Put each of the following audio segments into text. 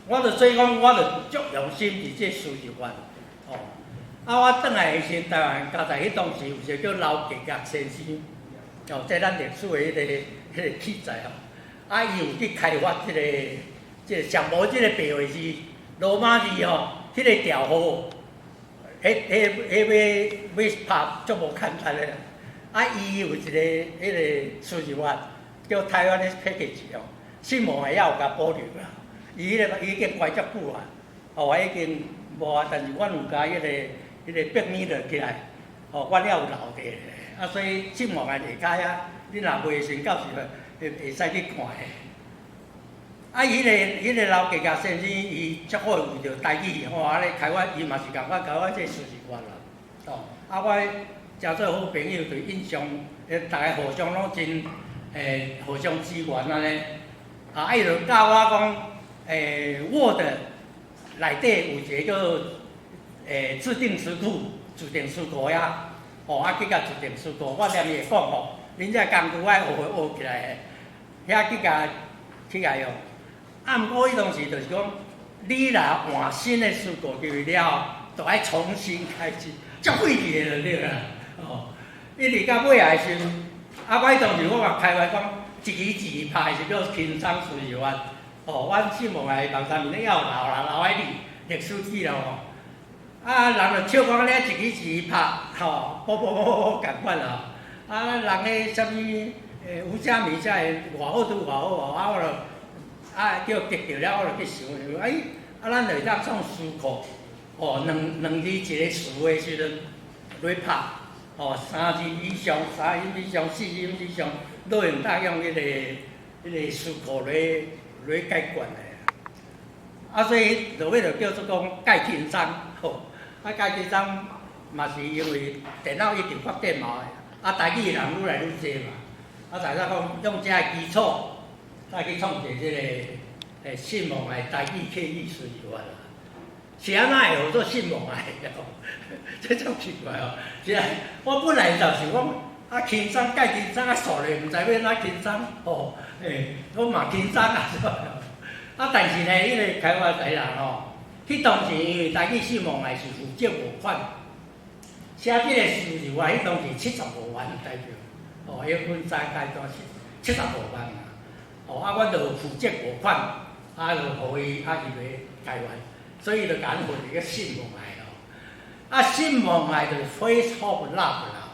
我就所以講，我就足用心佇這事業員，哦。啊，我轉來的時陣，台灣交大彼當時有一個叫劉傑岳先生，哦，這咱歷史的彼個記載吼。啊，伊有去開發這個上無這個白話字，羅馬字吼，彼個調號，彼要拍足無簡單的。啊，伊有一個彼個輸入法，叫 Taiwanese package 哦，新聞也有共保留啦。伊彼個已經關足久啊，哦，已經無啊，但是阮有共彼個筆名落起來，哦，阮猶有留佇。啊，所以新聞的下跤啊，你若袂時到時會使去看的。啊，彼個劉傑岳先生，伊足好為著台語吼，按呢開發，伊嘛是共款開發這輸入法啦。哦，啊，我誠做好朋友，對印象，逐家互相攏真互相支援按呢。啊，伊就教我講，Word 內底有一個叫自定詞庫，自定詞庫遐，吼，啊去共自定詞庫，我連伊會講吼，恁這工具愛學學起來的，遐去共用。啊，毋過彼當時就是講，你若換新的詞庫入去了後，就愛重新開始，足費力的就對啦。哦，一直到尾仔的時陣，啊，我彼當時我嘛開發講，一字一字拍是叫輕鬆輸入法。哦，阮新聞的網站面咧猶有留啦，留喺歷史記錄吼。啊，人就笑講咧一字一字拍，吼，無無無無仝款啊。啊，人彼啥物有啥物啥會偌好拄偌好哦，啊，我就啊叫激著了，我就去想想，哎，啊，咱就會當創詞庫，哦，兩兩字一個詞的時陣來拍，哦，三字以上、三音以上、四音以上，都會當用彼個詞庫來解決的。啊，所以落尾就叫做講蓋輕鬆，吼，啊蓋輕鬆嘛是因為電腦一直發展嘛，啊台語人愈來愈濟嘛，啊大家講用這个基礎，再去創一個這個信望愛台語客語輸入法啦。是按怎會號做信望愛？這足奇怪哦！是啊，我本來就是講啊輕鬆蓋輕鬆啊，數咧毋知欲按怎輕鬆吼，我嘛輕鬆啊，啊，但是呢，彼個開發的人吼，彼當時因為台語信望愛是負責募款，寫這個輸入法，彼當時75萬台幣，哦，迄本早階段是七十五萬啊，哦，啊，阮就負責募款，啊，就予伊啊，伊來開發，所以就共阮號一個信望愛咯。啊，信望愛就是 faith hope love 啦，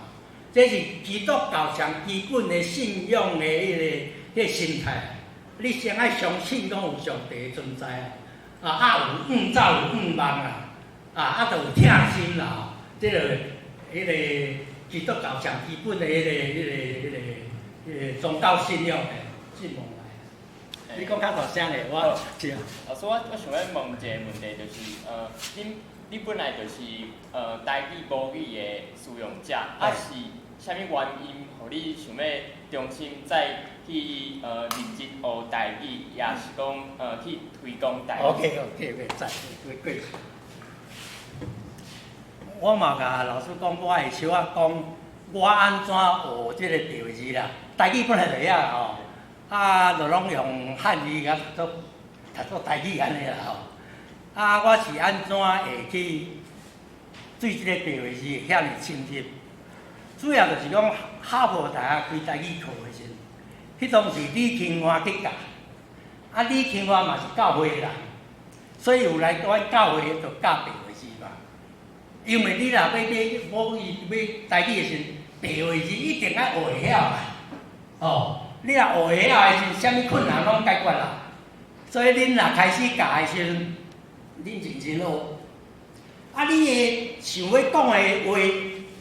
這是基督教上基本的信仰的彼個心態。你先愛相信講有上帝存在啊，啊有向走有向望啊，啊就有疼心啦，這個彼個基督教上基本的彼個宗教信仰的信望來。你講較大聲咧，我是啊。老師，我想欲問一個問題，就是你本來就是台語母語的使用者，啊是啥物原因，予你想欲重新再去認真學台語，抑是講去推廣台語？ OK，再過過。我嘛共老師講，我會小可講我按怎學這個白話字啦。台語本來就曉吼，啊，就攏用漢字共讀做台語按呢啦吼。啊，我是按怎會去對這個白話字遐爾深入？主要就是講哈佛大學開台語課的時陣，彼當時李清華去教，啊李清華嘛是教會的人，所以有來阮教會就教白話字嘛。因為你若欲欲母語欲台語的時陣，白話字一定愛學會曉啊。哦，你若學會曉的時陣，啥物困難攏解決啦。所以恁若開始教的時陣，恁認真學。啊，你的想欲講的話，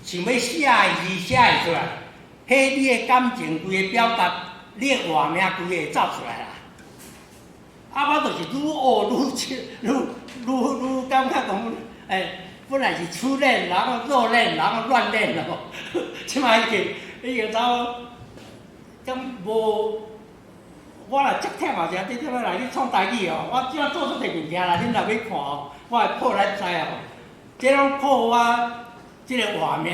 想欲寫的字寫會出來，彼你的感情規個表達，你的畫面規個會走出來啦。啊，我就是愈學愈深，愈感覺講，本來是初戀，然後熱戀，然後亂戀咯。這擺已經走，咁無，我若足忝也是，你這擺來你創台語哦，我這做出濟物件啦，恁若欲看哦，我會破咱知哦。這攏靠我這個活命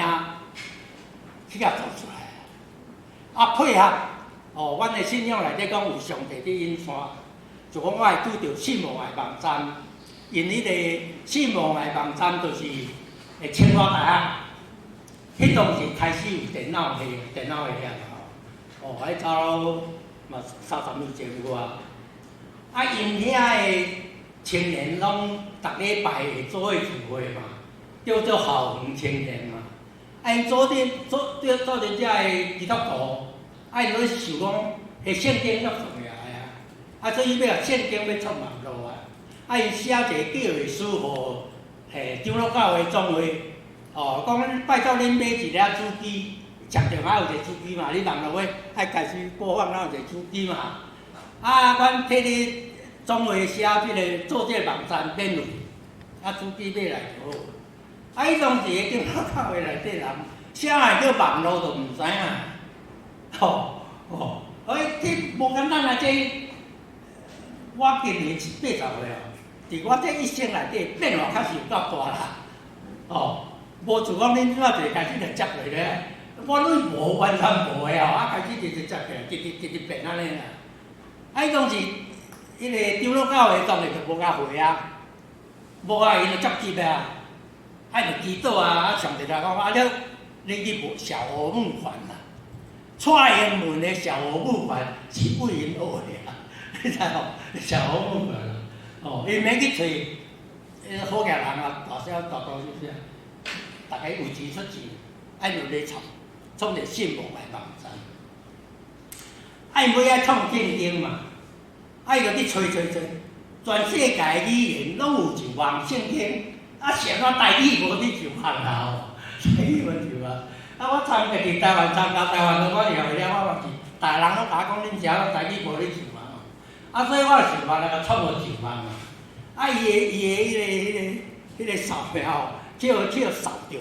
去共做出來。啊，配合哦，阮的信仰內底講有上帝佇引線，就講我會拄著信望愛網站，因彼個信望愛網站就是清華大學，彼當時開始有電腦系，電腦系啊吼，哦，彼早嘛30年前有啊。啊，𪜶遐的青年攏逐禮拜會做伙聚會嘛，叫做校園青年嘛。啊，𪜶做陣做做做陣遮的基督徒，啊，𪜶攏想講，彼聖經足重要的啊，啊，所以欲共聖經欲創網路啊，啊，伊寫一個計劃書予長老教會總會，哦，講拜託恁買一粒主機，上重愛有一個主機嘛，你網路欲愛開始播放，咱有一個主機嘛。啊，阮替你總會寫這個做這個網站免費，啊，主機買來就好。啊，彼當時的長老教會內底人，啥會叫網路都毋知影，吼吼，所以這無簡單啊！這我今年80歲哦，佇我這一生內底變化確實有夠大啦，哦，無像講恁這擺一開始就接落咧，我攏無完全無的哦，啊開始直直接起來，直直直直變按呢啦。啊，彼當時，彼個長老教會當然就無共回啊，無啊，𪜶就接急啊，啊就祈禱啊，啊上帝就講啊了，你去無小學募款啦，蔡英文的小學募款是為𪜶學的啊，你知無？小學募款啊，哦，伊免去揣，彼個好額人啊，大小大多數啥，逐家有錢出錢，愛就咧創，創一個信望的網站，啊，𪜶欲愛創聖經嘛。啊！伊就去揣揣揣，全世界語言攏有上網聖經，啊，是按怎台語無佇上網啊？吼，台語無上網。啊，我參加佇台灣參加台灣的我了了，我嘛是，逐个人攏共我講，恁是按怎台語無咧上網？啊，所以我就想辦法共創予上網嘛。啊，伊的伊的彼个彼个彼个掃描吼，去予掃著，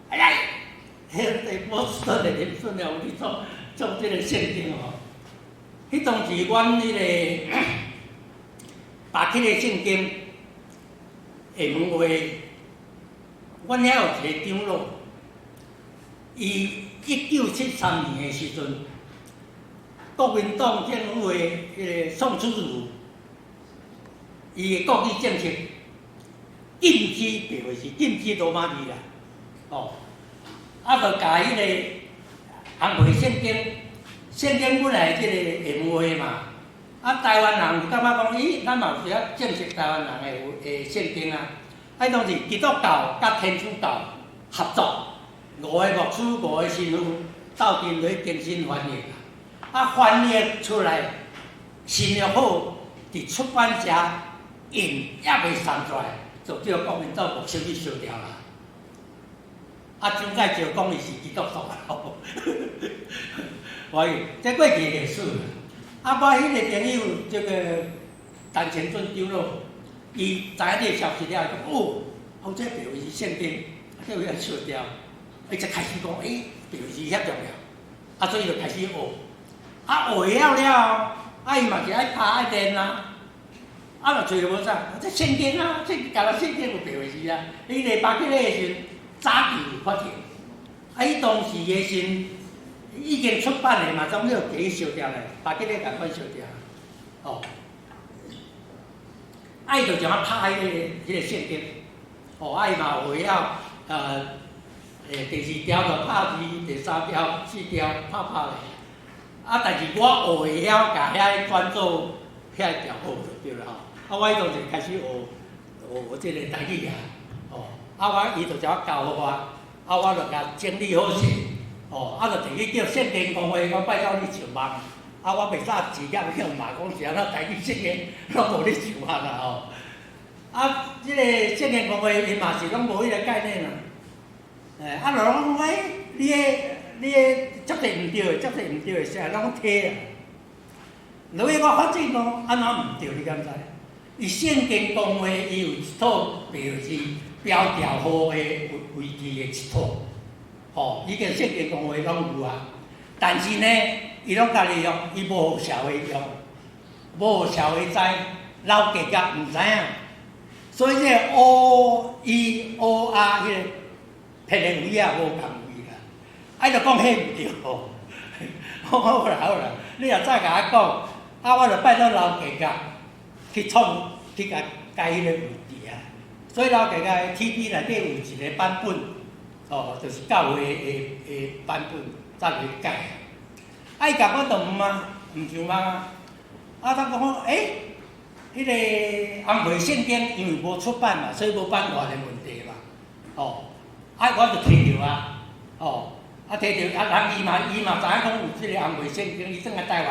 哎呀，彼個波士頓的林順了有去創創這個聖經吼。彼當時，阮彼個白起的聖經下門話，阮遐有一個長老，伊1973年的時陣，國民黨政府的彼個宋楚瑜，伊的國語政策禁止白話字，禁止羅馬字啦，哦，啊，就共彼個紅皮聖經。聖經本來這個下門話嘛，啊，台灣人有感覺講，咦，咱嘛有需要正式台灣人的聖經啊。啊，當時基督教佮天主教合作，五個牧師、五個神父鬥陣來更新翻譯，啊，翻譯出來新約好，佇出版社印猶未送出來，就叫國民黨牧師去燒掉啦。啊，蔣介石講伊是基督徒啊。所以這過去歷史。啊，我彼個朋友，這個陳清準長老，伊知影這個消息了後，講哦，哦，這白話字聖經，叫伊燒掉，伊才開始講，欸，白話字遐重要，啊，所以就開始學，啊，學會曉了後，啊，伊嘛是愛拍愛練啊，啊，就揣無啥，這聖經啊，這敢若聖經有白話字啊，伊禮拜幾的時陣早期有發現，啊，伊當時的時已經出版的嘛，總叫給燒掉咧，把這個共款燒掉，哦，啊，伊就怎啊拍彼個聖經，哦，啊，伊嘛有會曉，第二條就拍字，第三條、四條拍拍咧，啊，但是我學會曉共遐轉做遐條號就對啦吼，啊，我彼當時開始學學這個台語啊，哦，啊，我伊就怎啊教予我，啊，我就共整理好勢。哦，啊，就提去叫聖經公會，講拜託你上網，啊，我袂使直接去予罵講是按怎台語聖經攏無咧上網啦吼。啊，這個聖經公會𪜶嘛是攏無彼個概念啦。欸，啊，就攏講欸，你彼足濟毋對的，足濟毋對的，成日攏提啊。落尾我發現講按怎毋對，你敢知？伊聖經公會伊有一套白話字標調號的位位置的一套。吼，伊個聖經公會攏有啊，但是呢，伊攏家己用，伊無予社會用，無予社會知，老家己毋知影，所以這個 O E O R 彼個撇的位仔無仝位啦，啊，伊就講彼毋對，我講好啦好啦，你若再共我講，啊，我就拜託老家己，去創去共改彼個位置啊。所以老家個 TB 內底有一個版本，哦，就是教會的版本，才去改。啊，伊共我就毋啊，毋上網啊。啊，他講欸，彼個紅皮聖經因為無出版嘛，所以無版權的問題嘛。哦，啊，我就提著啊，哦，啊提著啊，人伊嘛知影講有這個紅皮聖經，伊轉來台灣，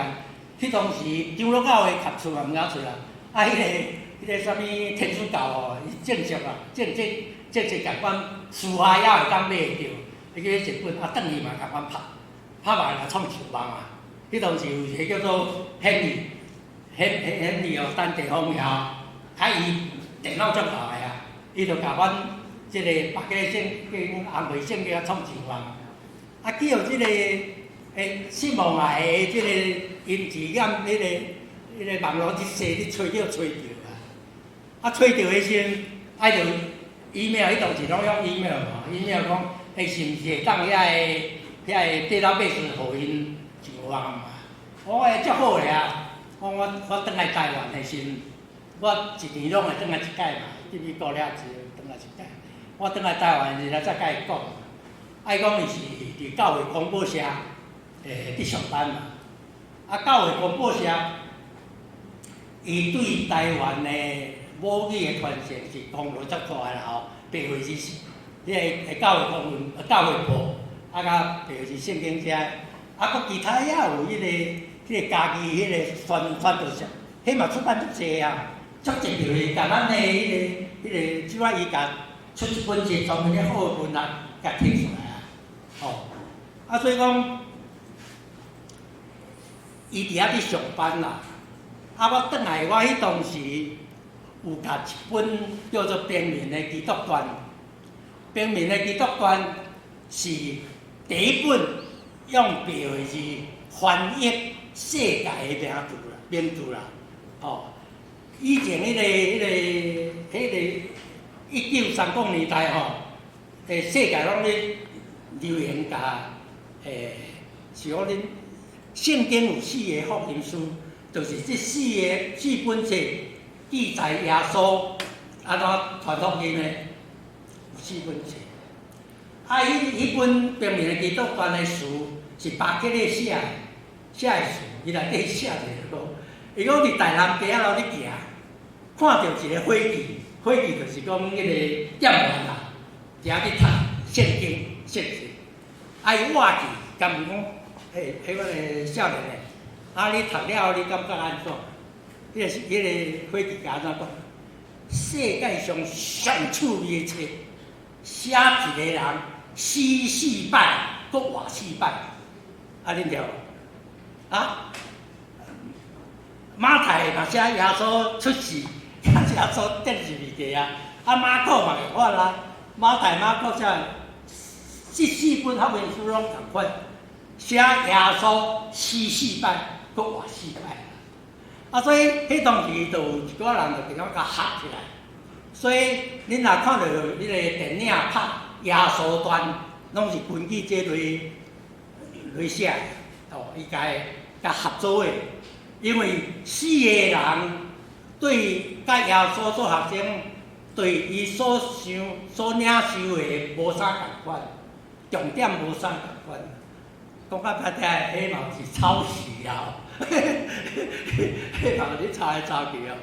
彼當時長老教會合出嘛毋敢出啊。啊，彼個啥物天主教哦，伊正式啊，正式共阮私下也會當買會著，伊去買一本，啊，轉去嘛共阮拍，拍完來創上網啊。彼當時有一個叫做 Henry，Henry 哦，陳地方也，啊伊電腦足𠢕的啊，伊就共阮這個白個聖經、紅皮聖經啊創上網。啊，叫這個新望愛的這個音字兼彼個網路一踅，你揣著揣著啊。啊，揣著的時陣，啊就 email，彼當時攏用 email 嘛，email 講，欸，是毋是會當遐個 database 予𪜶上網嘛？我講欸，足好的啊！我我轉來台灣的時陣，我一年攏會轉來一擺嘛，去美國了之後轉來一擺。我轉來台灣時，才共伊講，啊，伊講伊是佇教會廣播社佇上班嘛。啊，教會廣播社，伊對台灣的母語的傳承是功勞足大的啦吼。白話字是，彼個教會公文、教會報，啊，佮白話字聖經遮，啊，閣其他也有彼個家己彼個傳傳道社，彼嘛出版足濟啊，足濟就是共咱的彼個，即擺伊共出一本冊專門咧好的文啊，共提出來啊，吼，啊，所以講，伊佇遐佇上班啦，啊，我轉來，我彼當時有共一本叫做《平民的基督傳》，《平民的基督傳》是第一本用白話字翻譯世界的名著啦，名著啦，吼。以前彼個1930年代吼，世界攏咧流行共，是講恁聖經有四個福音書，就是這四個四本冊記載耶穌按怎傳福音的，有四本冊。啊，彼本平民的基督傳的書是巴克咧寫的，寫的書，伊內底寫一個講，伊講佇大南街仔路咧行，看著一個伙計，伙計就是講彼個店員啦，佇遐咧讀聖經聖經，啊伊倚去，共問講，欸，彼個少年的，啊你讀了後你感覺按怎？彼個伙計共按怎講？世界上上趣味的冊，寫一個人死四擺，閣活四擺，啊恁著無？啊？馬太嘛寫耶穌出世，耶穌釘十字架啊，啊馬可嘛共款啦，馬太、馬可寫這四本福音書攏仝款，寫耶穌死四擺，閣活四擺。啊，所以彼當時就有一寡人就共佮合起來。所以恁若看著彼個電影拍《耶穌傳》，攏是根據這類來寫的，哦，伊共共合做的。因為四個人對佮耶穌做學生，對伊所想、所領受的無啥仝款，重點無啥仝款。講較歹聽，彼嘛是抄襲啦，彼嘛是抄來抄去哦。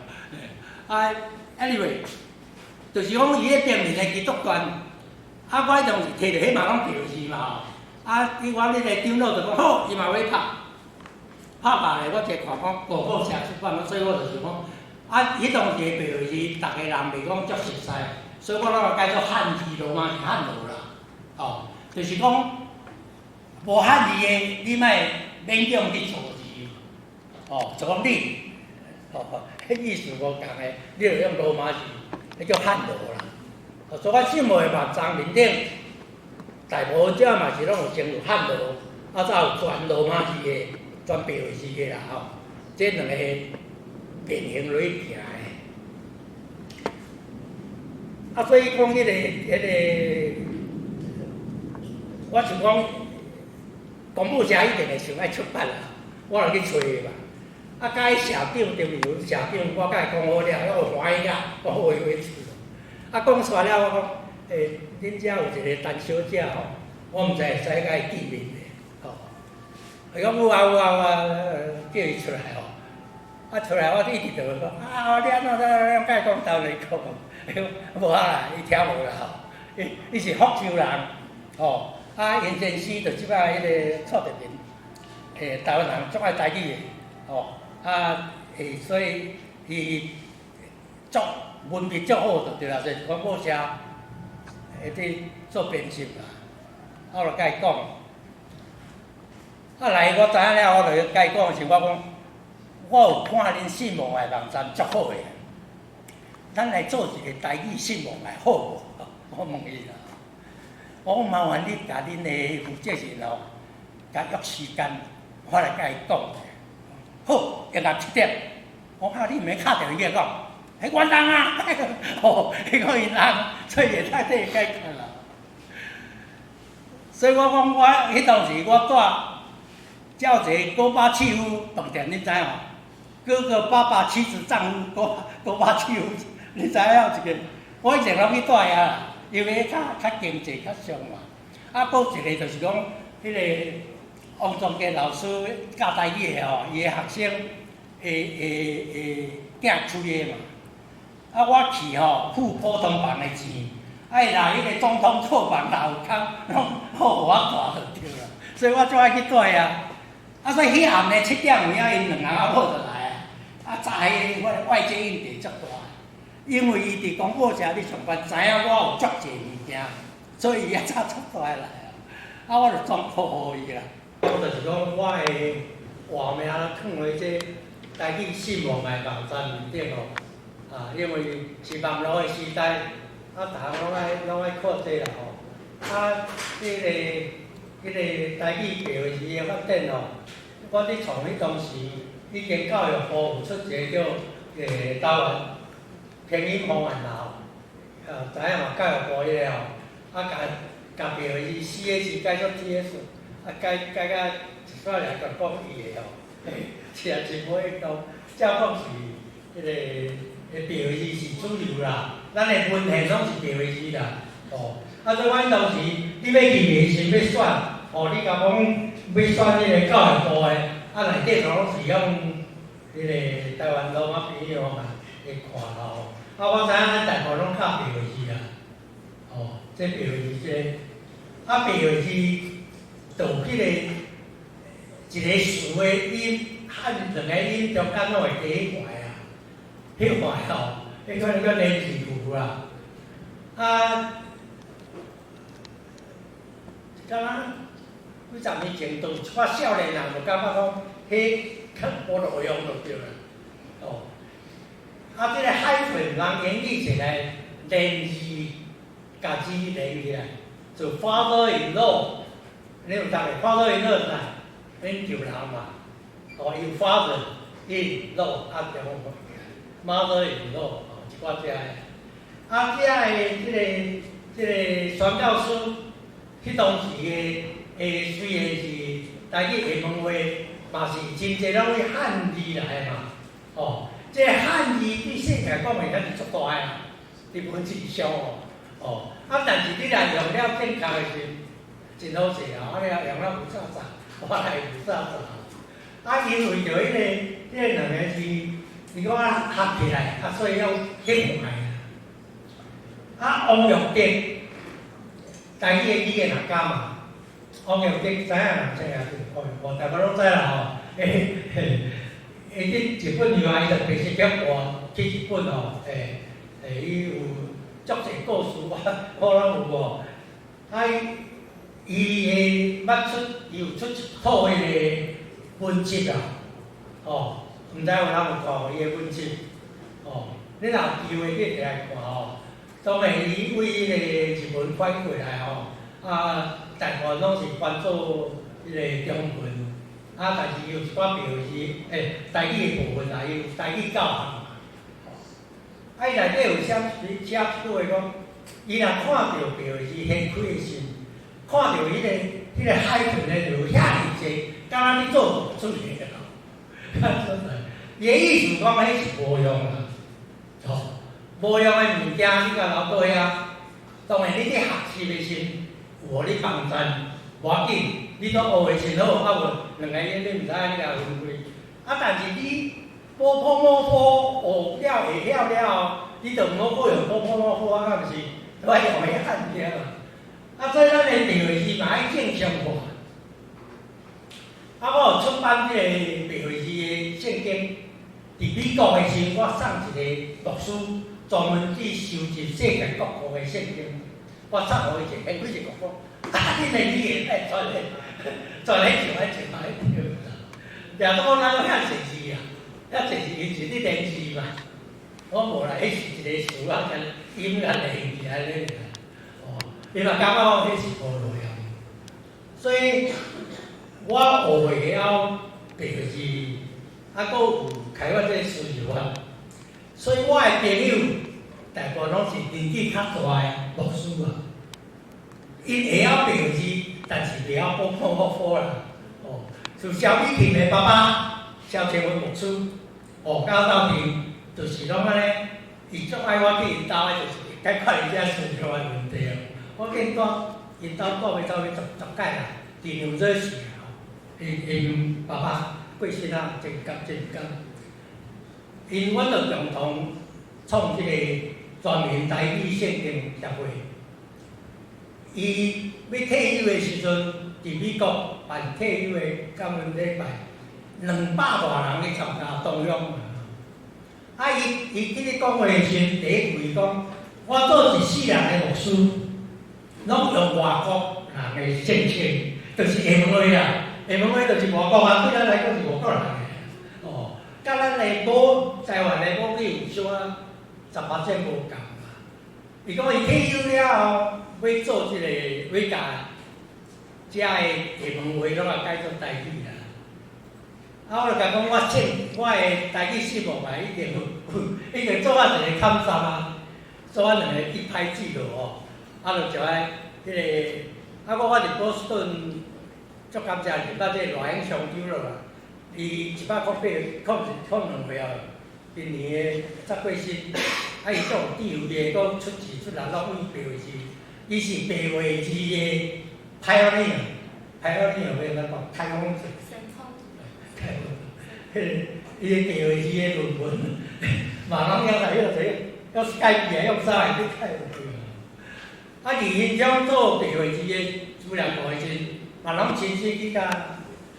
啊，anyway，就是講伊彼平民的基督傳，啊，我彼當時提著彼嘛攏白字嘛吼，啊，伊我咧個長老就講好，伊嘛欲拍，拍罷咧，我一看講五寶社出版，所以我就想講，啊，彼當時的白話字，逐个人袂講足熟似，所以我攏會改做漢字羅馬字漢羅啦，哦，就是講無漢字的，你莫勉強去造字，哦，就講你，哦，彼意思無仝的，你就用羅馬字，彼叫漢羅啦。哦，所以我信望的網站面頂，大部分遮嘛是攏有先有漢羅，啊，才有全羅馬字的、全白話字的啦吼。這兩個平行落去行的。啊，所以講彼個，我想講，公布社一定會想愛出版啦，我就去揣嘛。啊，佮伊社長就是有社長，我佮伊講好了，我歡喜啊，我話話去。啊，講煞了，我講，欸，恁遮有一個陳小姐吼，我毋知會使佮伊見面袂？吼，伊講有啊有啊有啊，叫伊出來吼。啊出來，我一直就講，啊，你按怎怎怎，佮伊講道理講，伊講無啊啦，伊聽無啦吼。伊伊是福州人，吼，啊，𪜶先生就這擺彼個蔡特明，欸，台灣人足愛台語的，吼，啊，欸，所以伊足文筆足好就對啦，就是講報社會佇做編輯啦，啊，我就佮伊講，啊來我知影了，我就佮伊講時，我講，我有看恁信望愛網站足好的，咱來做一個台語信望愛好無？我問伊啦，我講麻煩你共恁的負責人哦，共約時間，我來佮伊講。好，下暗7點，我講你毋免敲電話講，彼阮人啊，吼，伊講𪜶人，所以會使替伊解決啦。所以我講我彼當時我蹛叫一個戈巴契夫飯店，你知無？哥哥、爸爸、妻子、丈夫，戈戈巴契夫，你知影一個？我以前攏去蹛遐啦，因為較較經濟較俗嘛。啊，閣一個就是講，彼個王宗傑老師教台語的吼，伊的學生會會會囝開的嘛。啊，我去吼付普通房的錢，啊，伊若彼個總統套房若有空，攏好予我蹛就對啦。所以我足愛去蹛遐。啊，所以彼暗呢7點有影，𪜶兩翁仔某就來啊。啊，早彼個外界應酬足大，因為伊佇廣播社咧上班，知影我有足濟物件，所以伊也早足大來啊。啊，我就裝破予伊啦。我就是講，我的活名囥佇這台語信望愛網站內頂吼，啊，因為是網路的時代，啊，逐項攏愛攏愛靠這啦吼。啊，彼個台語白話字的發展吼，我佇創彼當時，已經教育部有出一個叫台灣拼音方案啦吼，知影無？教育部彼個吼，啊，共共白話字 C H 改做 T S，啊，改改甲一煞來共講伊的吼，嘿，是啊，真無影講，照講是彼個白話字是主流啦，咱的文獻攏是白話字啦，吼，啊，所以阮當時你欲入的時欲選，吼，你共講欲選彼個教育部的，啊，內底攏是用彼個台灣羅馬拼音方案來看啦吼，啊，我知影咱大部分攏較白話字啦，吼，這白話字這個，啊，白話字就有彼個一個詞的音和兩個音中間攏會加彼塊啊，彼塊吼，彼款叫連字符啦，啊，敢若幾十年前，就有一寡少年人就感覺講，彼較無路用就對啦，哦。啊，這個 hyphen 人英語起來連字，共字連起來，做 father in law，你有讀過 father in law 啥？恁丈人嘛，哦，有 father in law 啊，中 mother in law 哦，一寡遮的。啊，遮的這個宣教師，彼當時的的雖然是台語廈門話，嘛是真濟攏以漢字來的嘛，哦，這個漢字對世界講的咱是足大的啊，佇文字上哦，哦，啊，但是你若用了正確的時，真好勢啊！我了用了霧煞煞，我來霧煞煞。啊，因為著彼個兩個字，伊講啊合起來，啊，所以用彼塊。啊，王玉德，台語的語言學家嘛，王玉德知影無？知影哦，大家攏知啦吼。嘿嘿，伊佇日本以外，伊就白色協會去日本吼，欸欸，伊有足濟故事，我我攏有無？啊，伊伊捌出，伊有出一套彼個文集啊，吼，毋知有人有看無伊的文集，吼，你若有機會去摕來看吼。當然，伊為彼個日文翻過來吼，啊，大部分攏是翻做彼個中文，啊，但是有一寡白話字，欸，台語的部分啊，伊有台語教學嘛。啊，伊內底有寫寫一句話講，伊若看著白話字掀開的時，看著彼個海豚的就有遐爾濟，敢若咧做出來的吼，伊的意思講，彼是無用啦，吼，無用的物件你共留倒遐，當然你佇學習的時有予你幫贊，無要緊，你都學的真好，啊無兩个月你毋知影你共分開，啊但是你波波摩波學了會曉了後，你就毋好閣用波波摩波啊，敢毋是？都愛用彼漢字嘛。啊，所以咱的白話字嘛愛正常化。啊，我有出版這個白話字的聖經，佇美國的時陣，我送一個牧師專門去收集世界各國的聖經，我送予伊一個，彼一個講，啊，你的語言愛傳來，傳來上愛上愛對。掠都講咱攏遐濟字啊，遐濟字伊是咧練字嘛。我無啦，彼是一個詞啊，將音甲連起來咧。哦，伊嘛感覺講彼是無路用，所以我學會曉白話字，啊，閣有開發這個輸入法，所以我的朋友大部分攏是年紀較大的牧師啊，𪜶會曉白話字，但是袂曉波波摩佛啦。哦，像蕭美琴的爸爸蕭清文牧師，哦，佮我鬥陣，就是攏按呢，伊足愛我去𪜶兜的，就是解決伊這輸入法問題哦。我見住𪜶兜住欲走欲十十擺啦，佇紐澤西吼，𪜶𪜶爸爸過身啊，真甘真甘。𪜶阮就共同創這個全民台語聖經協會。伊欲退休的時陣，佇美國辦退休的感恩禮拜，200外人去參加當中。啊，伊伊去咧講話的時陣，第一句講：我做一世人的牧師，攏用外國人的聖經，就是下門話啦。下門話就是外國啊，對咱來講是外國人的。哦，佮咱的母台灣的母語有小可18種無仝嘛。伊講伊退休了後，欲做這個，欲共遮的下門話攏共改做台語啦。啊，我就共講，我聖我的台語聖幕嘛，已經已經做啊一個坎站啊，做啊兩个去拍記錄吼，啊，就就愛彼個，啊，我佇波士頓足感謝認捌這個賴永祥長老啦，伊108兩歲啊，今年的才過身，啊，伊足有智慧的，閣出錢出力，攏為白話字，伊是白話字的 pioneer，pioneer 欲按怎講？開創者。開創者，彼个伊的白話字的論文，嘛攏用來用這用 Skype 啊，用啥來去開會啊？啊，李云章做白話字的資料庫的時陣，嘛攏親自去共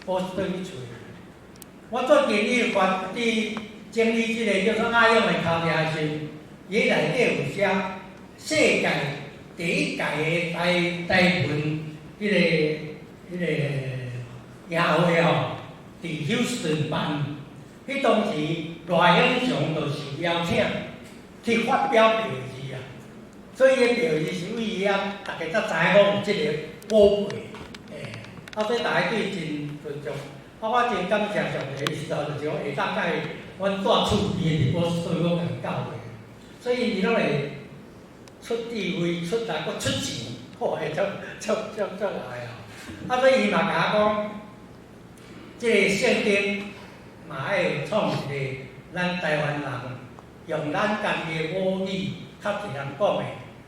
波士頓去揣。我最近伊發佇整理這个叫做阿勇的跤跡的時陣，伊內底有寫世界第一屆的台台文彼个彼个夜會吼，佇休斯頓辦。彼當時賴永祥就受邀請去發表白話字啊，所以彼白話字是為伊遐，大家才知影講有這個寶貝，欸，啊，所以大家對伊真尊重。啊，我真感謝上帝，意思就是講會當佮阮住厝邊的波士頓閣共教會，所以伊攏會出智慧、出力、閣出錢，好會足足足足來啊！啊，所以伊嘛共我講，這個聖經嘛愛創一個咱台灣人用咱家己的母語較濟人講的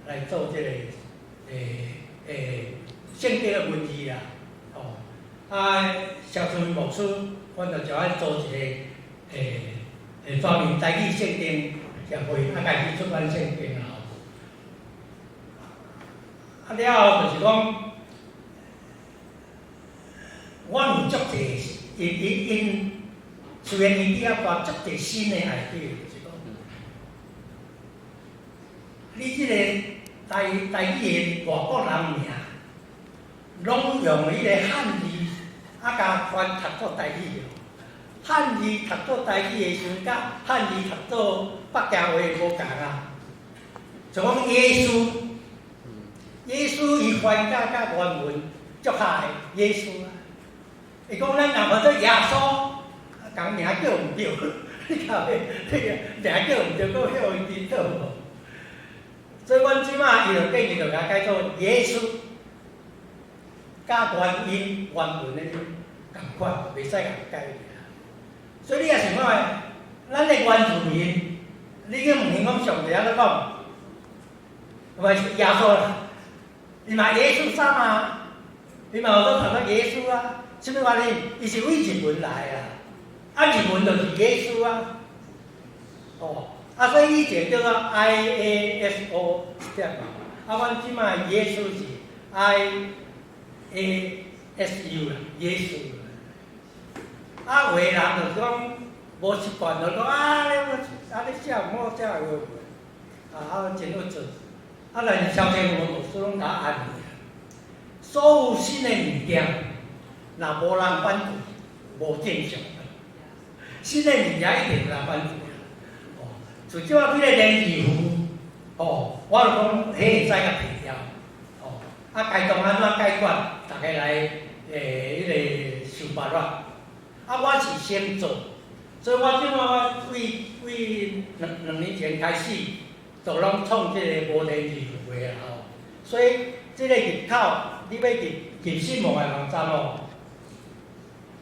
來做這個聖經的文字啦，吼。啊，蕭春牧師，阮就就愛組一個專門台語聖經協會，啊，開始出版聖經啊。啊了後就是講，阮有足濟，𪜶𪜶𪜶雖然伊佇遐帶足濟新的 idea，就是講，你這個台台語的外國人名，攏用彼個漢字，啊，共翻讀做台語。漢字讀做台語的時陣，佮漢字讀做北京話無仝啊。就講耶穌，耶穌伊翻甲佮原文足合的耶穌啊。伊講咱若翻做耶穌，仝名叫毋對，你看欲，這個名叫毋對，閣予伊顛倒無。所以阮這馬伊就建議就共改做耶穌，佮原音原文的仝款，袂使共改。所以你也想看，咱的原住民，你去問伊講上帝按怎講？毋是耶穌啦，伊嘛耶穌啥嘛？伊嘛有說讀到耶穌啊？啥物原因？伊是為日文來啊，啊日文就是耶穌啊。哦，啊所以以前叫做 IASO 對嘛？啊，阮這擺耶穌是 IASU 啦，耶穌。啊，有的人就是講無習慣，就講啊，你啊你寫毋好寫話啊啊真惡做。啊，但是蕭天文老師攏共我安慰。所有新的物件，若無人反對，無正常。新的物件一定有人反對。哦，像這擺幾个連字符，哦，我就講彼會使共提掉。哦，啊，該當按怎解決，逐家來彼个想辦法。啊，我是先做，所以我這擺我為為兩年前開始，就攏創這个無連字符的吼。所以這个入口，你欲入入信網的網站哦，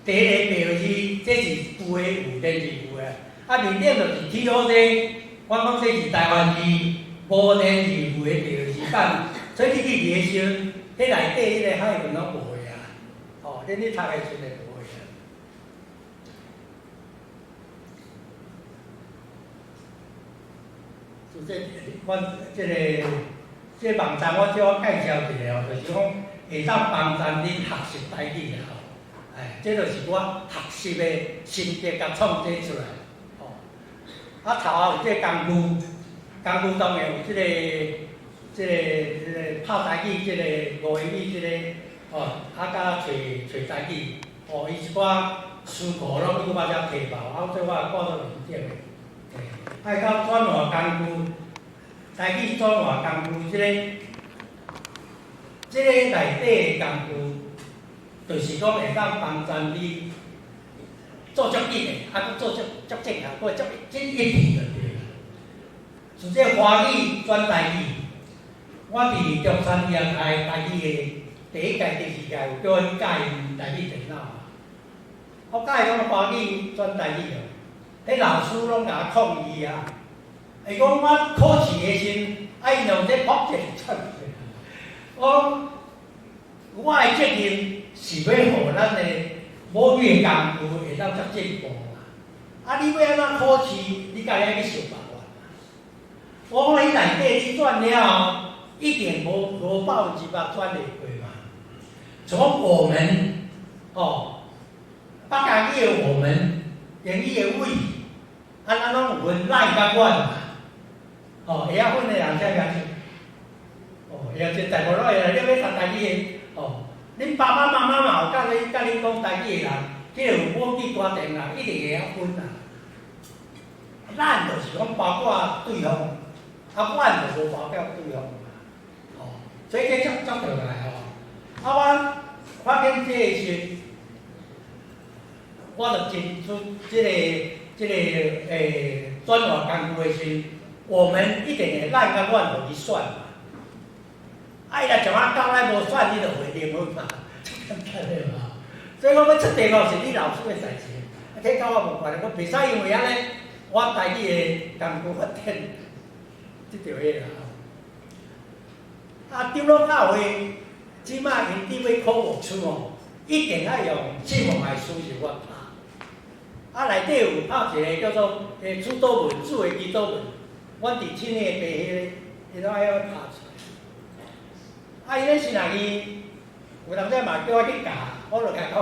第一个標誌，這是舊的有連字符的，啊面頂就是 TOJ，我講這是台灣字，無連字符的標誌版，所以你去入的時陣，彼內底彼个海文攏無的啊，哦，恁咧讀的時陣會無的。就這，阮這个這个網站，我叫我介紹一下哦，就是講會當幫助恁學習台語啦吼。哎，這就是我學習的心得共創這出來，吼。啊，頭仔有這个工具，工具當然有這个、這个、這个拍台語、這个吳英語、這个，哦，啊，佮揣揣台語，哦，伊一寡詞庫攏佫我遮提報，啊，這我掛做面頂的。愛到轉換工具，台語轉換工具，這个、這个內底的工具，就是講會當幫助你做足緊的，啊，閣做足足正確，閣足真一致就對啦。像這華語轉台語，我佇中山醫學開台語的第一屆、第二屆有叫阮教𪜶台語電腦嘛，我教伊講華語轉台語哦。彼老師攏共我抗議啊！伊講我考試的時陣，愛用這撲一個轉。我講我的責任是欲予咱的母語的工具會當遮進步嘛。啊，你欲按怎考試，你家己愛去想辦法。我講彼內底你轉了後，一定無100%轉會過嘛。像我們哦，北家語的我們，英語的 we。啊，咱攏有分咱佮阮嘛，哦，會曉分的人才舉手。哦，會曉這大部攏會啦，你欲讀台語的，哦，恁爸爸媽媽嘛有教你教恁講台語的人，這個有母語家庭人一定會曉分啦。咱就是講包括對方，啊，阮就無包括對方嘛，哦，所以這足足重要吼。啊，我發現這个時，我就真出這个。這个轉換工具的時，我們一定會咱佮阮予伊選嘛。啊，伊若像我教咱無選，你就袂零分嘛，足簡單的嘛。所以講欲出題目是你老師的代誌，啊，這佮我無關係，我袂使因為按呢，我台語的工具發展，這著彼啦。啊，長老教會這擺𪜶佇欲考牧師吼，一定愛用信望愛輸入法拍。啊，內底有拍一个叫做主禱文，主的祈禱文，阮佇青年的彼彼个，伊攏愛曉拍出來。啊，伊咧是若伊有當時嘛叫我去教，我就共伊講，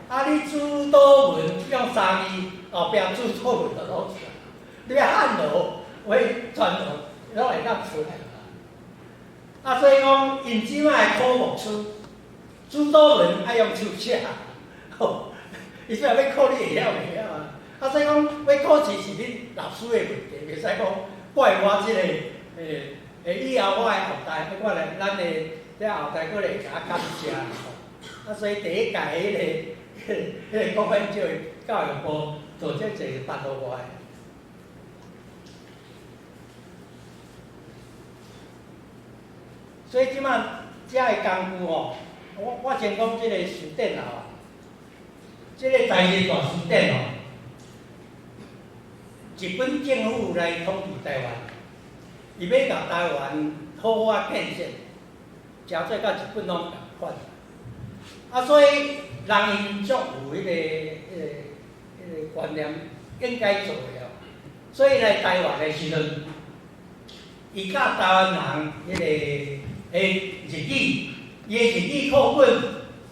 啊，你主禱文用三字，後壁主禱文就攏出來。你欲漢羅話傳統，攏會當出來。啊，所以講，𪜶這擺考牧師，主禱文愛用手寫。伊說欲考你會曉袂曉啊？啊，所以講欲考試是恁老師的問題，袂使講怪我這个，以後我的後代，我來咱的這後代閣來共我感謝吼。啊，所以第一屆彼个國分教教育部做這濟幫助我的。所以這擺遮的工具吼，我先講這個辭典啦吼，這個台日大辭典吼，日本政府來統治台灣，伊欲共台灣好好仔建設，誠做佮日本攏仝款。啊，所以人𪜶足有彼個觀念應該做的哦。所以來台灣的時陣，伊教台灣人彼個日語，伊的日語課本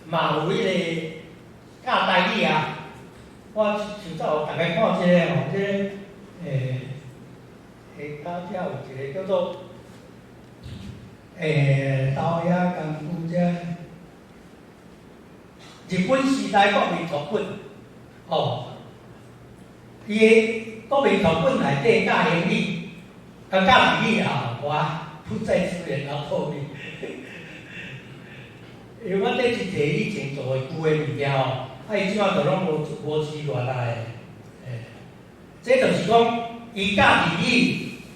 嘛有彼個教台語啊。我隨早予逐家看這個吼，這個下跤遮有一個叫做豆野功夫這日本時代國民課本，吼，伊的國民課本內底教英語，佮教日語啊，我不在資源後透明。因為我這是摕以前做的舊的物件吼，啊，伊這擺就攏無資源啊的，這就是講，伊教日語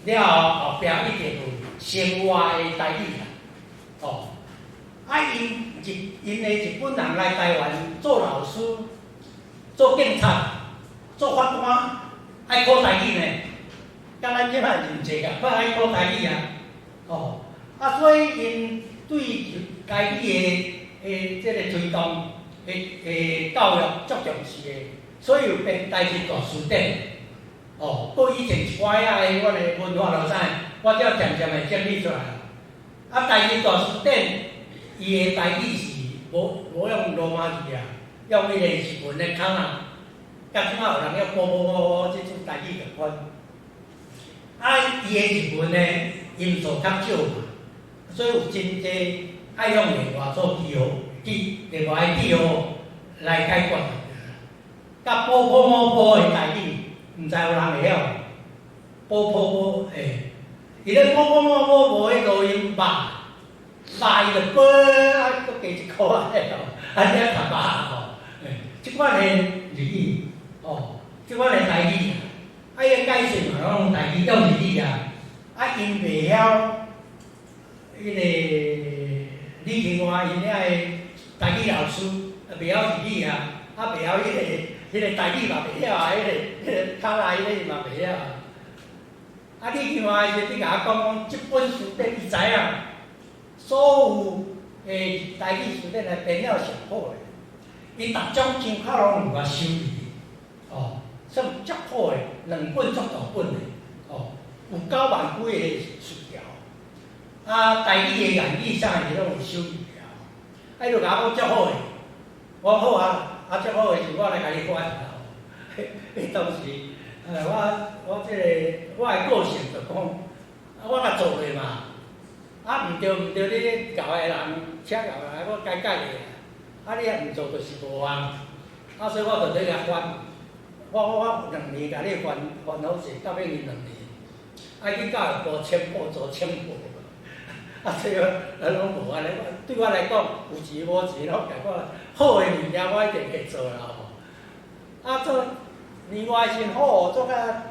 了後，後壁一定有生活的台語啦，吼。啊，𪜶的日本人來台灣做老師、做警察、做法官，愛考台語呢，佮咱這擺認證共款愛考台語啊，吼。啊，所以𪜶對台語的這个推動的教育足重視的，所以有編台日大辭典，哦，閣以前一寡仔的阮的文化路線，我才漸漸會整理出來。啊，台日大辭典，伊的台語是無用羅馬字啊，用彼个日文的卡那，佮這擺有人用波波波波這種台語共款。啊，伊的日文的音數較少嘛，所以有真濟愛用另外做記號，另外的記號來解決。佮波波摩波的台語，毋知有人會曉無？波波波欸，伊咧波波摩波無彼個音肉，肉伊就波啊，閣加一箍仔吼，按呢讀肉吼，欸，這款的日語，吼，這款的台語，啊，伊的解釋嘛攏用台語，用日語啊，啊，𪜶袂曉彼个李廷華𪜶遐的台語老師，袂曉日語啊，啊，袂曉彼个台語嘛袂曉啊，彼个卡拉彼个嘛袂曉啊。啊，李廷華時陣，你共我講講，這本辭典伊知影，所有的台語辭典來編了上好的，伊逐種參考攏有共收入去，哦，算足好的，兩本足大本的，哦，有9萬幾个詞條。啊，台語的諺語啥伊攏有收入去啊。啊，伊就共我講足好的，我講好啊，啊足好的時我來共你翻啦。彼當時，我這個我的個性就講，啊，我共做落嘛，啊，毋對毋對，你𠢕的人請𠢕來，我改改咧，啊，你若毋做就是無啊，啊，所以我就咧共翻，我2年共你翻翻好勢，到尾兩年，啊，去教育部簽報做簽報，啊，所以咱攏無按呢，對我來講有錢無錢攏共款，好的物件我一定會做啦吼。啊，做年外真好，做甲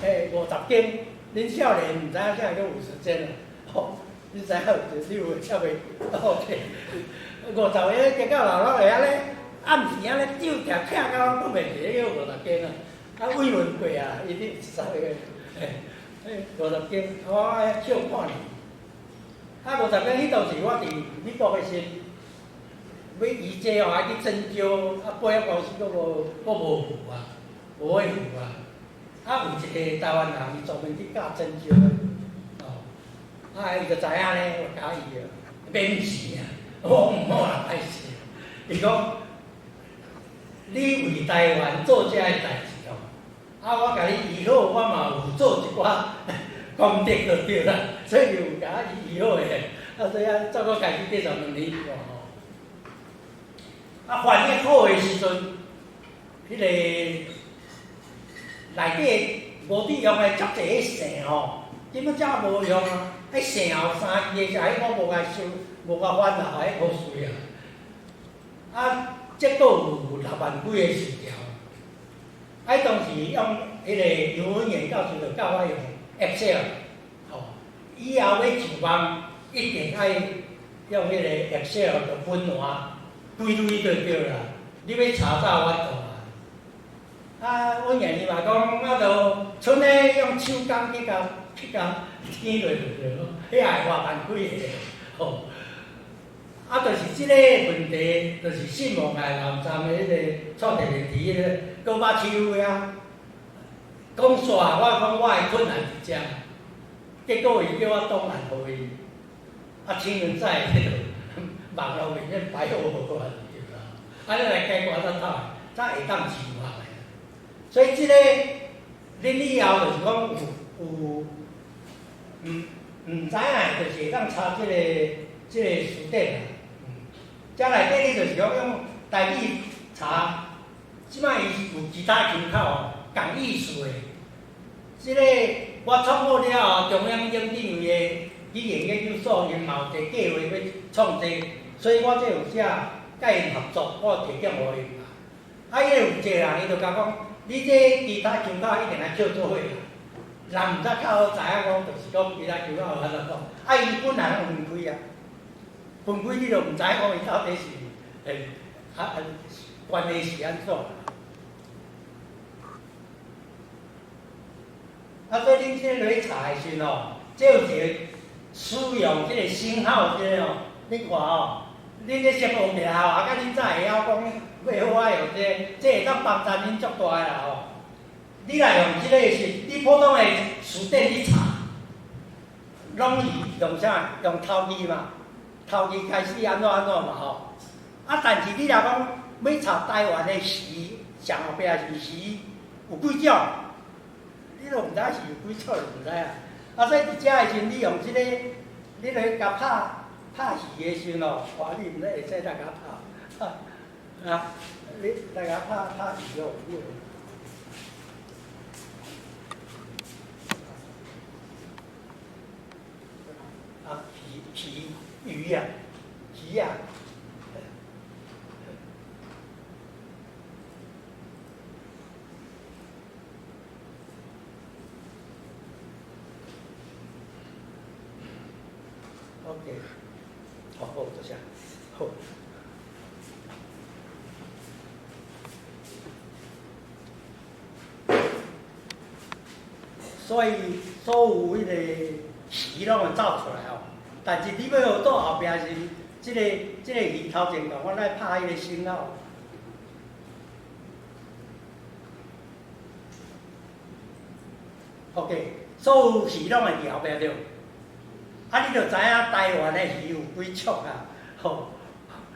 50間，恁少年毋知影啥叫50間啊？吼，你知影有你有抑未？OK，50個加到老攏會按呢，暗時按呢酒定疼到攏睏袂著，叫50間啊！啊，慰問過啊，伊咧10個，欸，50間，我愛笑半年。啊，50間彼當時我佇美國的時，欲移這哦，愛去徵招，啊，保險公司閣無付啊，無愛付啊。啊，有一个台灣人，伊專門去教針灸的，哦，啊，伊就知影呢，我教伊啊，免錢啊，我講毋好啦，歹勢。伊講，你為台灣做這个代誌哦，啊，我共你醫好，我嘛有做一寡功德就對啦，所以有共伊醫好的，啊，所以啊，怎閣家己82年吼。啊，翻譯好的時陣，彼个內底無佇用的足濟彼線吼，根本才無用啊！彼線後三支的時，彼我無共收，無共翻啦，彼好水啊！啊，這閣有6萬幾个詞條。啊，當時用彼个楊文彦教授就教我用 Excel，吼，以後欲上網一定愛用彼个 Excel 就分欄歸類就對啦。你欲查找有法度啊？啊，阮爺爺嘛講，啊，就賰咧用手工去共天落就對咯，彼也會花萬幾个吼。啊，就是這個問題，就是信望愛南站的彼個創立的佇彼個高巴市府遐講煞，我講我的困難佇遮，結果伊叫我檔案予伊，啊，請人在彼個網路面咧擺好好啊，對啦，啊，你來解決才透，才會當自學的。所以這個，恁以後就是講有有，毋知影的，就是會當查這個辭典啦。遮內底你就是講用台語查，這擺伊有其他腔口仝意思的。這個我創好了後，中央研究院的語言研究所𪜶嘛有一個計劃欲創這，所以我這有寫佮𪜶合作，我提供予𪜶啦。啊，彼個有一個人，伊就共講，你這其他腔口一定愛扣做伙啦。人毋知較好知影講，就是講其他腔口有按怎講。啊，伊本來攏分開啊，分開你就毋知講伊到底是關係是按怎。啊，所以恁這落去查的時陣吼，這有一個使用這個星號這個吼，你看吼，恁咧先學起來吼，啊，甲恁才會曉講欲好啊用這個，這會當幫助恁足大的啦吼。你若用這個是，你普通的辭典去查，攏是用啥？用頭字嘛，頭字開始按怎按怎嘛吼。啊，但是你若講欲查台灣的魚，上後壁是魚，有幾種？你都毋知是有幾種，就毋知啊。啊，所以佇遮的時陣，你用這個，你來共拍拍魚的時陣哦，哇，你毋知會使來共拍，啊，你來共拍拍魚哦，你。啊，魚魚魚啊，魚啊。OK，好，好，多謝，好。所以所有彼個魚攏會走出來吼，但是你欲學倒後壁是這個魚頭前共我來拍彼個星號。OK，所有魚攏會佇後壁對。啊，你就知影台灣的魚有幾束啊？吼，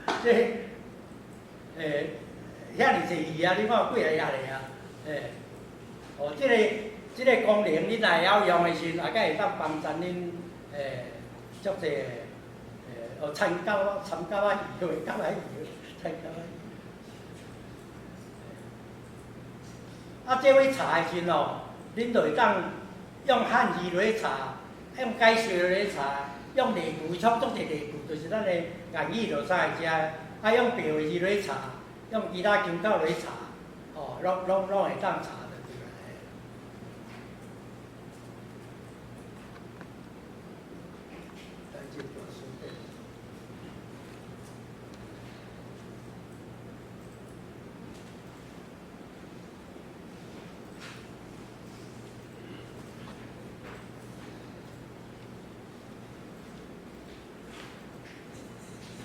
這，遐爾濟魚啊！你看有幾个遐爾啊？欸，哦，這個功能，你若會曉用的時陣，也閣會當幫助恁，足濟，哦，參甲參甲仔魚，甲仔魚，參甲仔魚。啊，這欲查的時陣哦，恁就會當用漢字來查。用解釋來查，用例句創作一例句，就是咱的言語就使遮。啊，用白話字來查，用其他腔口來查，哦，攏會當查著對啦。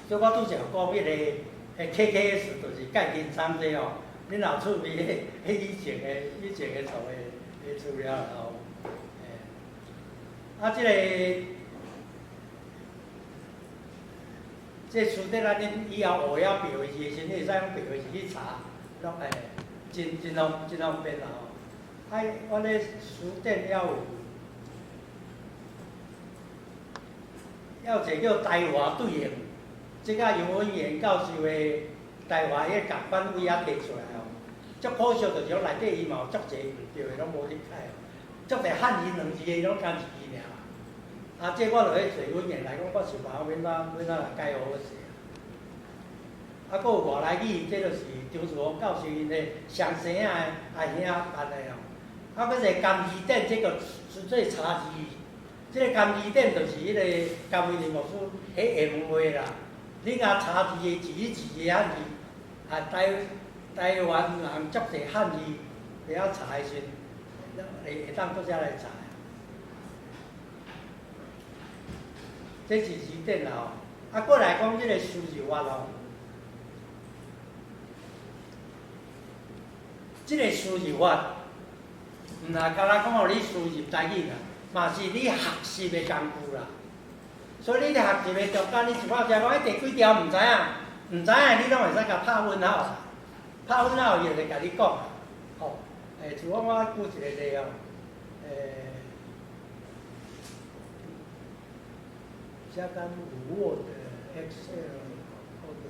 所以我拄則講彼個，彼 KKS 就是蓋金倉這吼，恁若有趣味，彼以前的創的資料吼，欸，啊，這個辭典啊，恁以後學曉白話字的時陣，你會使用白話字去查，攏會真方便啦吼。啊，阮咧辭典猶有，猶有一個叫台華對應。這個楊文彦教授的台華彼個仝款位仔提出來吼，足可惜就是講內底伊嘛有足濟毋對的，攏無咧改哦。足濟漢語兩字的攏共一字爾。啊，這我落去揣文獻來講，我想辦法欲按怎欲按怎來改好勢。啊，閣有外來語，這就是張樹峰教授𪜶的雙生仔的阿兄辦的哦。啊，閣一個甘字典，這個純粹查字，這個甘字典就是彼個甘為霖牧師彼言話啦。你若查字的字字的漢字，啊台灣人足濟漢字。袂曉查的時陣，會當閣遮來查。這是字典啦吼，啊，過來講這個輸入法吼，這個輸入法，毋若敢若講予你輸入台語啦，嘛是你學習的工具啦。所以你佇學習的中間，你一拍聽講，欸，第幾條毋知影，毋知影你攏會使共拍問號，拍問號伊就會共你講，吼，欸，像講我舉一個例哦，欸。遮敢有 Word、Excel、OK。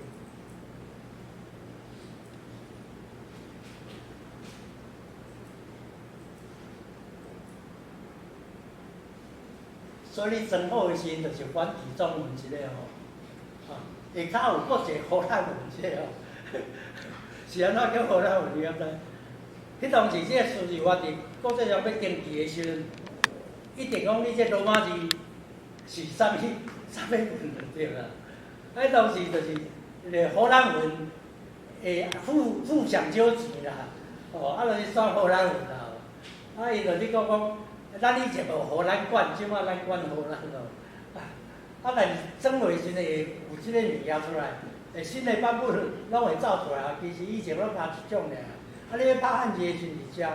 所以你裝好的時陣，就是繁體中文一個吼，啊，下跤有閣一個荷蘭文一個吼，是按怎叫荷蘭文你敢知？彼當時這個輸入法佇國際上欲登記的時陣，一定講你這羅馬字是啥物啥物文就對啦。啊，當時就是個荷蘭文會付上少錢啦，哦，啊，就是選荷蘭文啦，啊，伊就咧講講，咱以前無予咱管，這擺咱管荷蘭咯。啊，但是裝落時陣會有這個物件出來，會新的版本攏會走出來啊。其實以前攏加一種爾。啊，你欲拍漢字的時陣佇遮，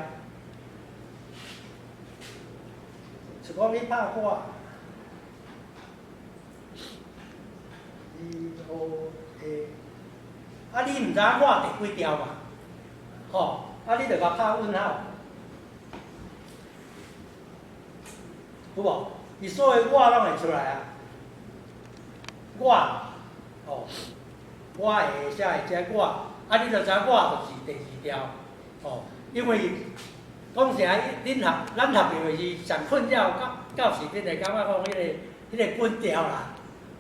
是講你拍我，E O A，啊，你毋知影我第幾條嘛？吼，啊，你就共拍問號，有無？伊所有我攏會出來啊。我，哦，我會寫會寫我，啊，你就知我就是第二條，哦，因為講實在，恁學咱學的是上困擾，到到時陣會感覺講彼個本條啦，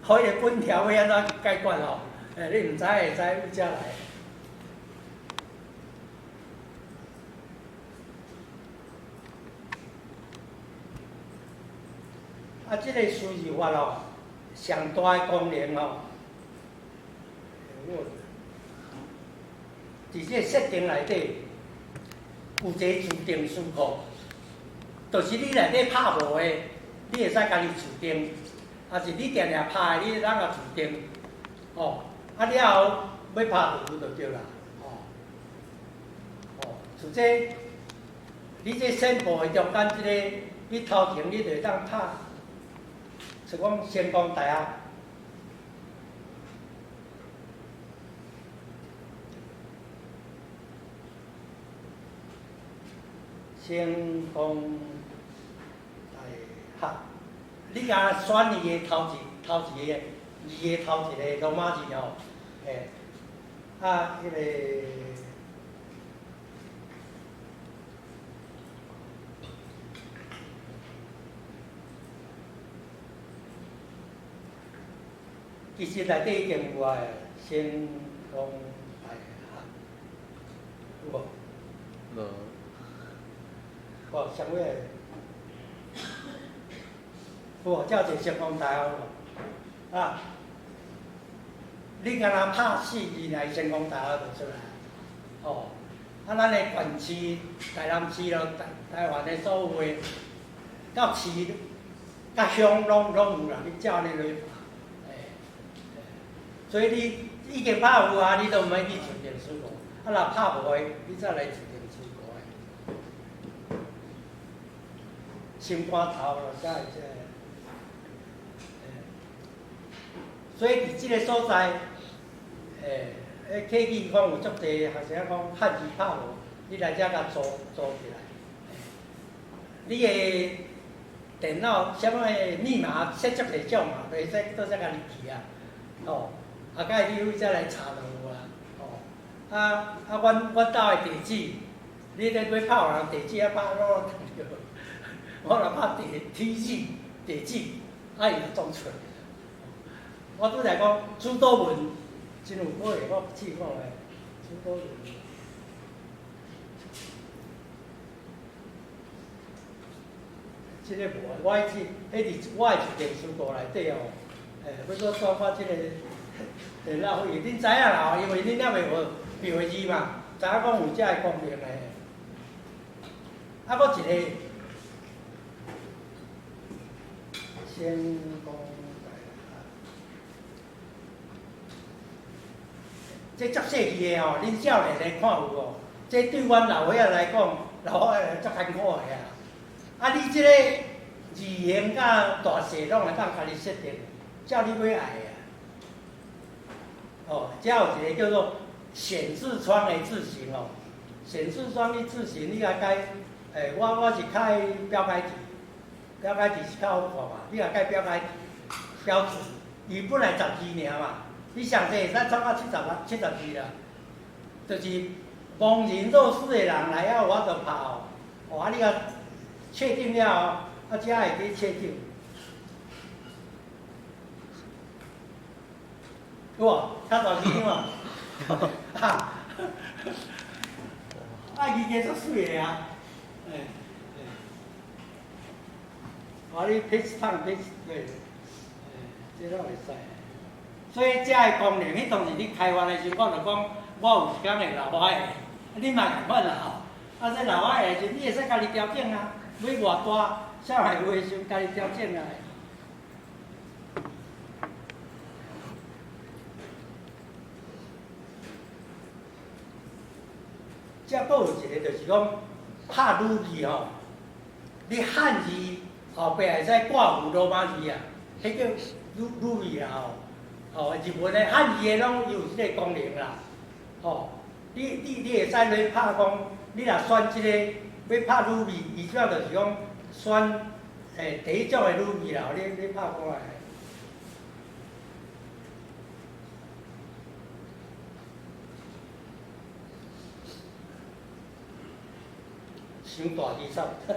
彼個本條欲按怎解決吼？欸，你毋知會使對遮來。啊，這個輸入法哦，上大的功能哦，佇這個設定內底有一個自定詞庫，就是你內底拍無的，你會使家己自定；抑是你定定拍的，你會當共自定。哦，啊了後欲拍就有就對啦。哦，哦，像這你這線步的中間這個，你頭前你就會當拍。是講成功大學，成功大學，你敢選伊的頭一頭一個字的頭一個羅馬字吼，欸，啊，彼個。其實內底已經有啊，成功大學，有無？無。無，啥物的？有無？遮一個成功大學有無？啊，你敢若拍四字來成功大學就出來，哦，啊，咱的縣市、台南市咯，台灣的所有的，到市、到鄉攏有啦，你照按呢落去拍。所以你已經拍有啊，你都毋免去自定詞庫。啊，若拍無的，你再來自定詞庫的。心肝頭咯，才會這個。所以佇這個所在，欸，彼客語講有足濟學生講漢字拍無，你來遮共組組起來。你的電腦啥物密碼設足濟種嘛，就會使倒遮共入去啊，哦。啊，蓋你去遮來查就有啊，哦，啊啊，阮兜的地址，你咧欲拍予人地址，啊拍攏攏著，我若拍地地址地址，啊伊就總出來。我拄才講朱多文真有可能，我試看覓，朱多文。這個無，我彼次彼佇我的自訂書庫內底哦，欸，欲閣轉我這個。電腦費，恁知影啦吼，因為恁猶未學標字嘛，知影講有這个功能的。啊，閣一个，先講這足細緻的吼，恁少年的看有無？這對阮老歲仔來講，老歲仔足艱苦的啊！啊，你這个字形佮大細攏會當家己設定，照你欲愛的啊。哦，這有一個叫做顯示窗的字型哦，顯示窗的字型你共改，我是較愛標楷體，標楷體是較好看嘛，你若改標楷體標注，伊本來12爾嘛，你上濟會使創到72啦，就是盲人弱視的人來猶有法度拍哦，哦啊你共確定了後，啊這會去確定。有無？較大字嘛？哈，啊，伊加足媠的啊，欸欸，哦，你 page 通 page 對，欸，這攏會使。所以這个功能，彼當時你開發的時陣，我就講，我有一工會老花的，你嘛仝款啦吼。啊，這老花的時陣，你會使家己調整啊，欲偌大，啥會有的時陣家己調整啊。這閣有一個就是講拍女字吼，你漢字後壁會使掛符羅馬字啊，彼叫女女字啊吼，吼日文的漢字的攏有這個功能啦，吼，你會使來拍講，你若選這個欲拍女字，伊主要就是講選第一種的女字啦，你拍看覓。傷大字差不多，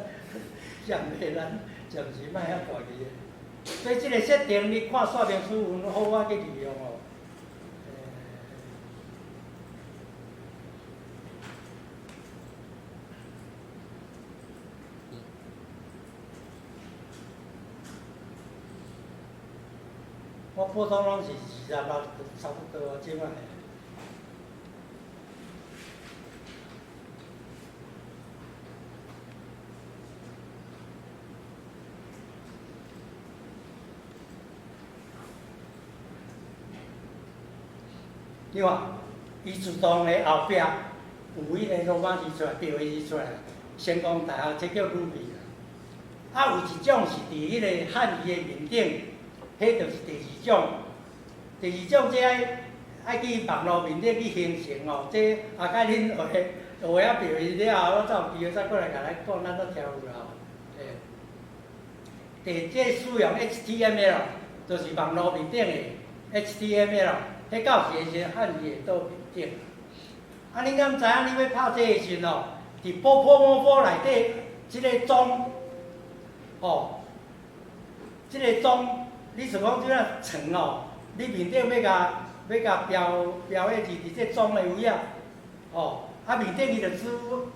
暂袂咱暫時莫遐大字的。所以這个設定，你看說明書有好好去利用哦。我普通攏是26差不多啊，這擺。你看，伊自動的後壁有彼个羅馬字出來，白話字出來，成功大學這叫女字啦。啊，有一種是佇彼个漢字的面頂，彼就是第二種。第二種這愛愛去網路面頂去形成哦，這後蓋恁學學了白話字了後，我才有機會再過來共咱講，咱都聽有啦吼。第這使用 HTML，就是網路面頂的 HTML。彼到時的時陣，漢字會倒面頂。啊，恁敢知影？你欲拍這个時陣哦，佇波波摩波內底，這个樁，哦，這个樁，你想講這個床哦，你面頂欲共欲共標標彼字佇這樁的位仔，哦，啊面頂伊就注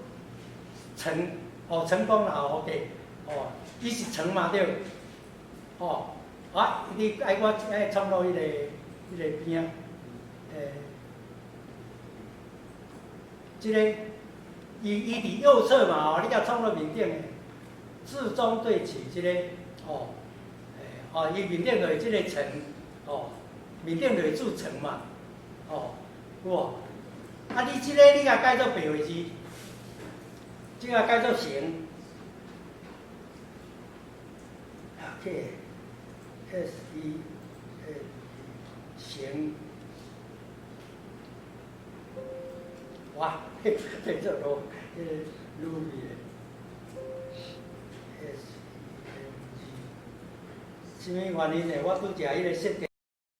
床，哦，成功啦，OK，哦，伊是床嘛對，哦，啊，你愛我愛創到彼个邊仔。這个伊佇右側嘛吼，你共創落面頂的，置中對齊這個哦，哦，伊面頂就是這個層，哦，面頂就是注層嘛，哦，有無？啊，你這个你共改做白話字，這个改做成，K S E A 成。哇，這做路，彼个女字的，S E N G，啥物原因呢？我拄則彼个設定。